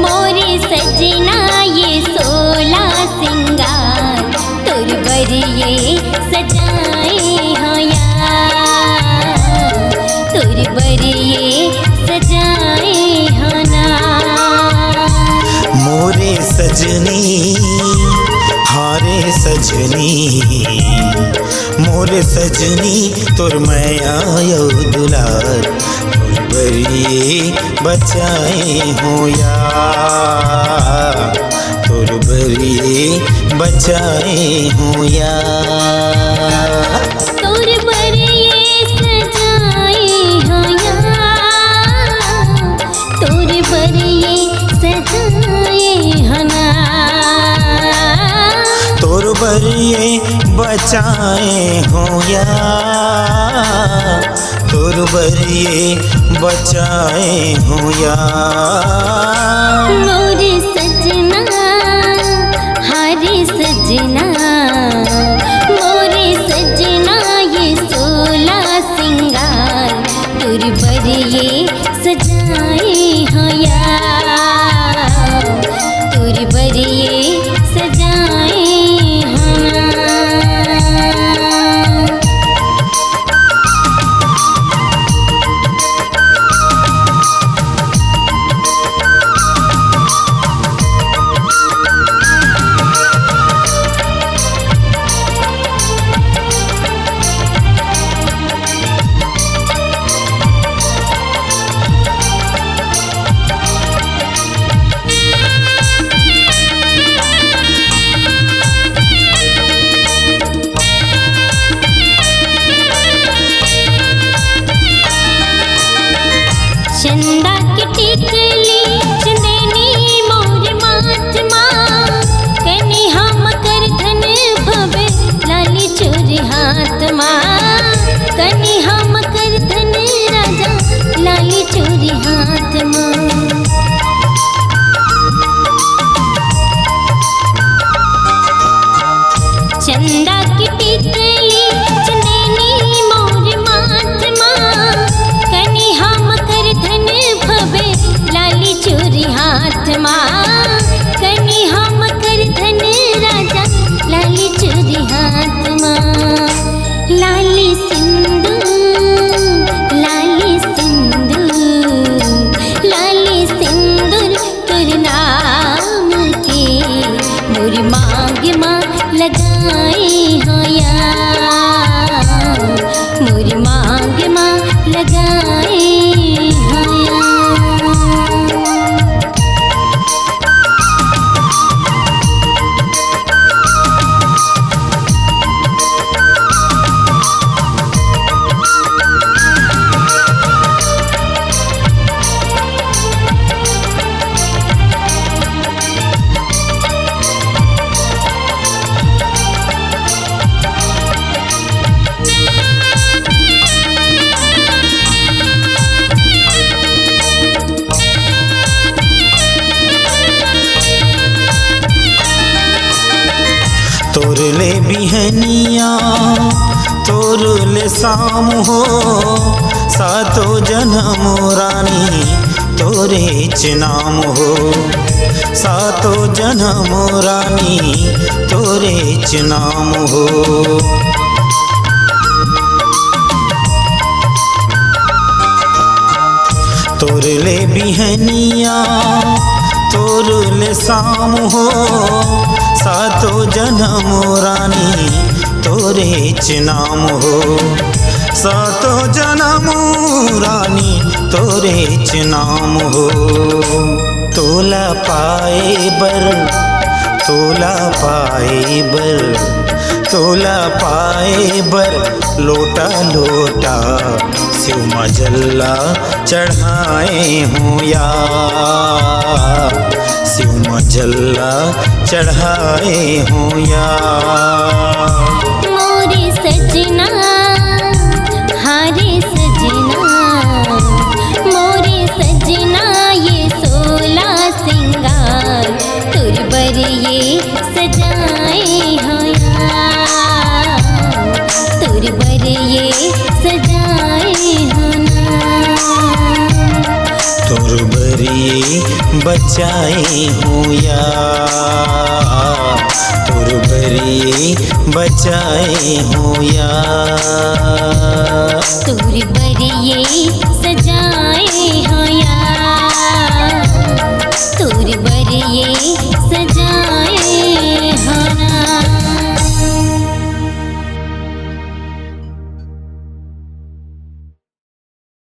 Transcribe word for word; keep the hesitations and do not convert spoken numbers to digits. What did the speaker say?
मोरे सजना ये सोला सिंगार, तोर बर ये सजाए हों यार, तोर बर ये सजाए हों ना। मोरे सजनी, हाँ रे सजनी, मोरे सजनी, तोर मया अउ दुलार, तोर बर ये बचाए हों यार, तोर बर ये बचाए हों यार। तोर बर ये सजाए हों यार, तोर बर ये सजाए हों ना। तोर बर ये बचाए हों यार, तोर बर ये बचाए हों यार। मोरे सजना, हाँ रे सजना, मोरे सजना ये सोला सिंगार, तोर बर ये सजाए हों यार, तोर बर ये सजाए हों ना। चंदा के टिकली चंदेनी मोर माथ मा, कनिहा मकर धन भवे लाली चूरी हाथ मा, कनिहा मकर धन राजा लाली चूरी हाथ मा। चंदा के टिकली चंदेनी मोर माथ मा, कनिहा मकर धन भवे लाली चूरी हाथ मा, कनिहा मकर धन राजा लाली चूरी हाथ मा। लाली सिंदूर, लाली सिंदूर, लाली सिंदूर तोर नाम के मोर मांग मा लगाए हों यार, मोर मांग मा लगाए हों यार। तोर ले बिहनिया, तोर ले शाम हो, सातो जनम रानी तोरेच नाम हो, सातो जनम रानी तोरेच नाम हो। तोर ले बिहनिया, तोर ले शाम हो, सातो जनम रानी तोरेच नाम हो, सातो जनम रानी तोरेच नाम हो। तोला पाए बर, तोला पाए बर, तोला पाए बर लोटा लोटा शिव म जल ला चढ़ाए हों यार, शिव म जल ला चढ़ाए हों यार। मोरे सजना, हाँ रे सजना, मोरे सजना, ये सोला सिंगार तोर बर ये सजाए हों यार, तोर बर ये सजाए हों ना। तोर बर बरिए बचाए हूँ या, तोर बरिए बचाए हूँ या। तोर बरिए सजनवा